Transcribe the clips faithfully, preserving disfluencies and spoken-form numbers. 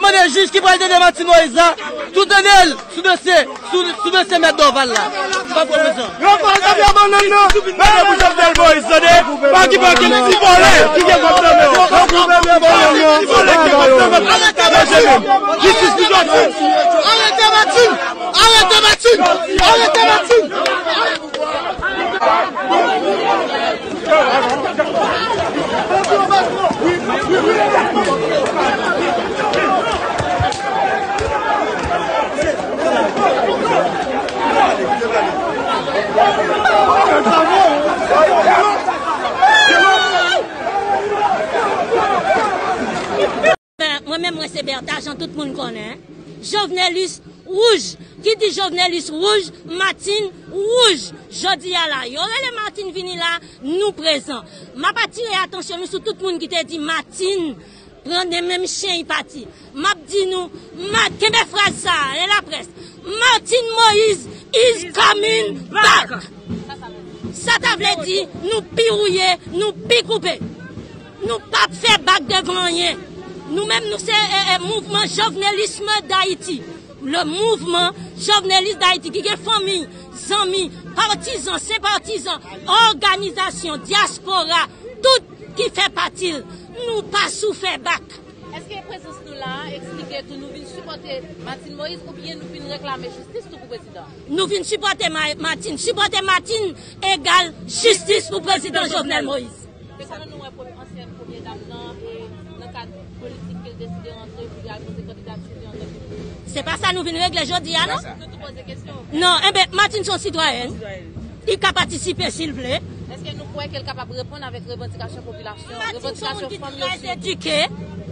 Tande jij ki pral tande Martine Moïse la, tou tande l sou dosye, sou, sou dosye mèt Dorval la. Pap prezan. Yo pa tande bannann nan. Tande pou Jovenel Moïse, tande. Pa ki pa gen ti vòlè ki gen kòb nan men yo. Ti vòlè ki gen kòb nan men yo. Jistis pou Jovenel. Arete Martine! Arete Martine! Arete Martine! Mwen menm, mwen se Bertha, jan tout moun konnen. Jovenelis wouj. Ki di Jovenelis wouj, Martine wouj. Jodi a la, yo rele Martine vini la, nou prezan. M ap atire atansyon nou sou tout moun ki te di Martine pran nan menm chen, li pati. M ap di nou, ma-, kenbe fraz sa a, e laprès. Martine Moïse is coming back. Sa ta vle di, nou pi wouye, nou pi koupe. Nou p ap fè bak devan anyen. Nou menm, nou se, e, e, mouvman Jovenelisme d'Haïti. Le mouvman Jovenelis d'Haïti ki gen fanmi, zanmi, patizan, senpatizan, òganizasyon, dyaspora, tout ki fè pati l. Nou pa sou fè bak. Èske prezans nou la a eksplike tou nou vin sipòte Martine Moïse oubyen nou vin reklame jistis tou pou prezidan? Nou vin sipòte Ma-, Martine. Sipòte Martine egal jistis pou prezidan Jovenel Moïse. Se kòman nou wè premye, ansyèn premye dam nan, e nan kad politik ke l deside rantre pou li al poze kandidati li antanke... Se pa sa nou vin regle jodi a, non? Nou tou poze kesyon. Non, enben, Martine se yon sitwayèn. Li ka patisipe si l vle. Èske nou kwè ke l kapab reponn avèk revandikasyon popilasyon, revandikasyon fanm yo? Martine se yon moun ki trè edike.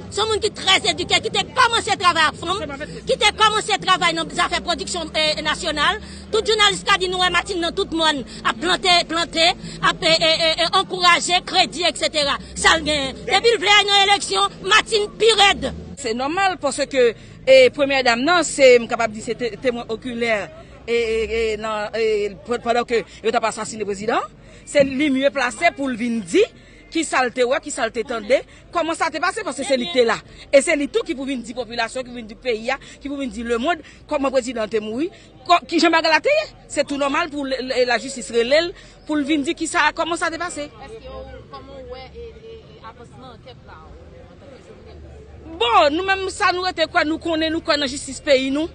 Se yon moun ki trè edike, ki te kòmanse travay ak fanm, ki te kòmanse travay nan zafè pwodiksyon, e, nasyonal. Tout jounalis ka di nou wè Martine nan tout mòn, ap plante, plante, ap, e, e, e, e, ankouraje, kredi, etsetera. Sa l genyen. Depi l vle al nan eleksyon, Martine pi rèd. Se nòmal paske, e, premyè dam nan, se, m kapab di, se te-, temwen okilè, e, e, e, nan, e, pandan ke yo t ap asasine prezidan, se li mye plase pou l vin di kisa l te wè, kisa l te tande, kòman sa te pase, paske se li ki te la. E se li tou ki pou vin di popilasyon, ki pou vin di peyi a, ki pou vin di lemonn, kòman prezidan an te mouri, kò-, kijan bagay la te ye. Se tou nòmal pou le-, le-, lajistis rele l, pou l vin di kisa, kòman sa te pase. Èske w, kòman w wè, e, e, e, avansman ankèt la, ou, antanke jounalis? Bon, nou menm sa nou rete kwè, nou konnen, nou kwè nan jistis peyi nou.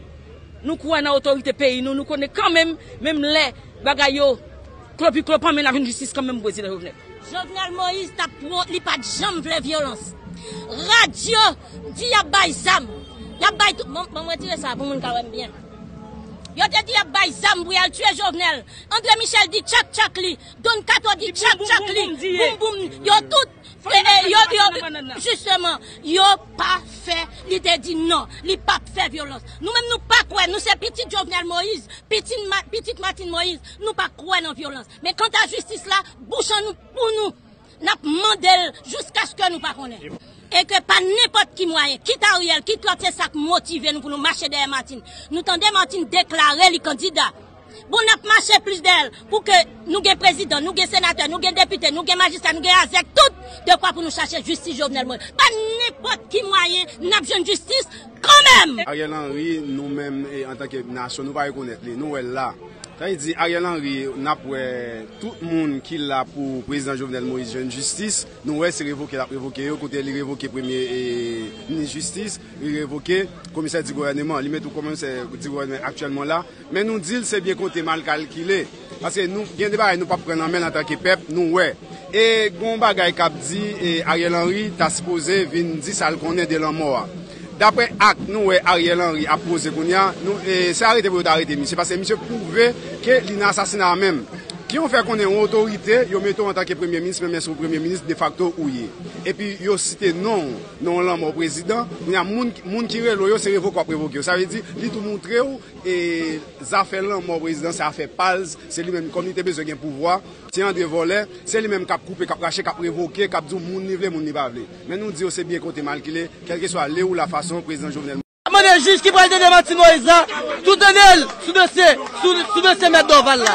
Nou kwè nan otorite peyi nou, nou konnen kanmenm, menm lè bagay yo klopiklopan, men n ap jwenn jistis kanmenm pou prezidan Jovenel. Jovenel Moïse t ap pwo-, li pa t janm vle vyolans. Radyo di y ap bay zam. Y ap bay tout, bon, bon, mwen retire sa pou moun ka wè m byen. Yo te di y ap bay zam pou y al tiye Jovenel. André Michel di tchak tchak li. Don Kato di tchak tchak li. Boum boum. Yo tout, e, e, yo, yo, jisteman, yo pa fè, li te di non, li p ap fè vyolans. Nou menm nou pa kwè, nou se pitit Jovenel Moïse, pitit Ma-, pitit Martine Moïse, nou pa kwè nan vyolans. Men kanta jistis la, bouch an nou pou nou. N ap mande l jiskaske nou pa konnen. E ke pa nenpòt ki mwayen, kit Ariel, kit lòt, se sa k motive nou pou nou mache dèyè Martine. Nou tande Martine deklare li kandida. Bon, n ap mache plis dèyè l pou ke nou gen prezidan, nou gen senatè, nou gen depite, nou gen majistra, nou gen azèk, tout, dekwa pou nou chache jistis Jovenel Moïse. Pa nenpòt ki mwayen n ap jwenn jistis kanmenm. Ariel Henry, nou menm, e, antanke nasyon, nou pa rekonèt li. Nou wè l la. Sa vle di, Ariel Henry, n ap wè tout moun ki la pou prezidan Jovenel Moïse jwenn jistis. Nou wè se revoke l ap revoke yo, kote li revoke premye, e, minis jistis, li revoke komisè di gouvèneman, li mete yon komisè di gouvèneman aktyèlman la. Men nou di l se byen konte, mal kalkile. Paske nou gen de bagay nou p ap pran nan men l antanke pèp, nou wè. E gen yon bagay k ap di, e, Ariel Henry ta sipoze vin di sa l konnen de lanmò a. Daprè ak nou wè Ariel Henry ap poze kounye a, nou, e, se arete pou yo ta arete misye, paske misye pwouve ke li nan asasina a menm. Ki yon fè konnen yon otorite, yo mete w antanke premye minis, menm lè se yon premye minis defakto ou ye. Epi yo site non w, non w lanmò prezidan, kounye a moun, moun ki rele w yo, se revoke w ap revoke yo. Sa vle di, li tou montre w, e, zafè lanmò prezidan, se afè pa l, se li menm, kòm li te bezwen gen pouvwa, se yon de vòlè, se li menm k ap koupe, k ap rache, k ap revoke, k ap di w moun li vle, moun li pa vle. Men nou di yo se byen konte, malkile, kèlkeswa le ou la fason prezidan Jovenel Mande jij ki pral tande Martine Moïse la, tou tande l sou dosye, sou, sou dosye mèt Dorval la.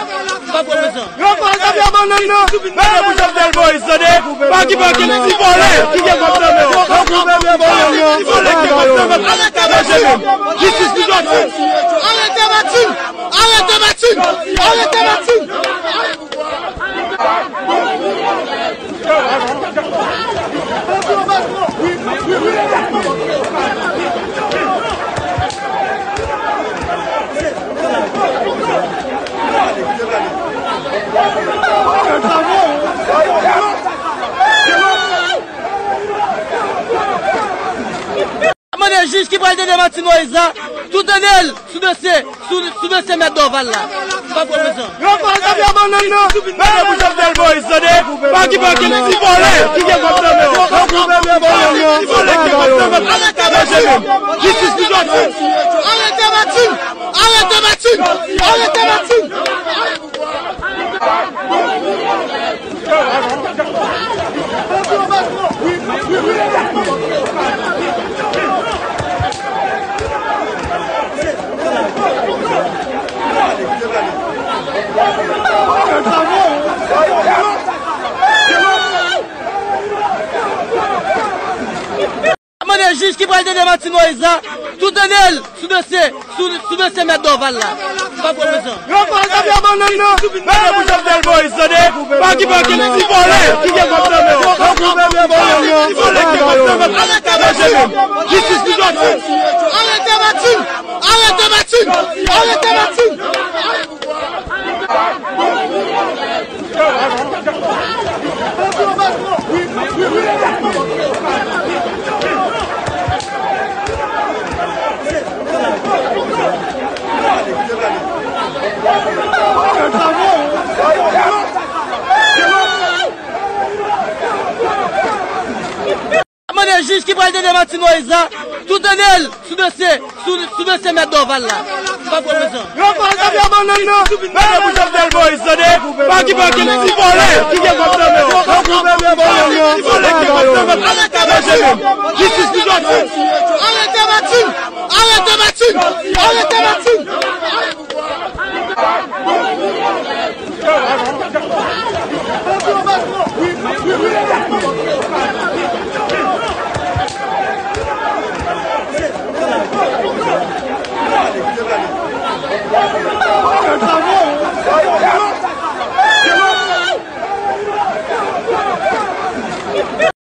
Pa pran prezan. Yo pa tande bannann nan, mete pou Jovenel Moïse, tande. Pa ki pa gen ti vòlè ki gen kòb nan men yo. Ti vòlè ki gen kòb nan men yo. Jistis pou Jovenel. Arete Martine! Arete Martine! Arete Martine! Mande jij ki pral tande Martine Moïse la, tou tande l sou dosye, sou, sou dosye mèt Dorval la. Pa pran prezan. Yo pa tande bannann nan, mete pou Jovenel Moïse, tande. Pa ki pa gen ti vòlè ki gen kòb nan men yo. Ti vòlè ki gen kòb nan men yo. Jistis pou Jovenel. Arete Martine! Arete Martine! Arete Martine! Mande jij ki pral tande Martine Moïse la, tou tande l sou dosye, sou, sou dosye mèt Dorval la. Pa pran prezan. Yo pa tande bannann nan, mete pou Jovenel Moïse, tande. Pa ki pa gen ti vòlè ki gen kòb nan men yo. Ti vòlè ki gen kòb nan men yo. Jistis pou Jovenel. Arete Martine! Arete Martine! Arete Martine! Mande jij ki pral tande Martine Moïse la, tou tande l sou dosye, sou, sou dosye mèt Dorval la. Pa pran prezan. Yo pa tande bannann nan, mete pou Jovenel Moïse, tande. Pa ki pa gen ti vòlè ki gen kòb nan men yo. Ti vòlè ki gen kòb nan men yo. Jistis pou Jovenel. Arete Martine! Arete Martine! Arete Martine!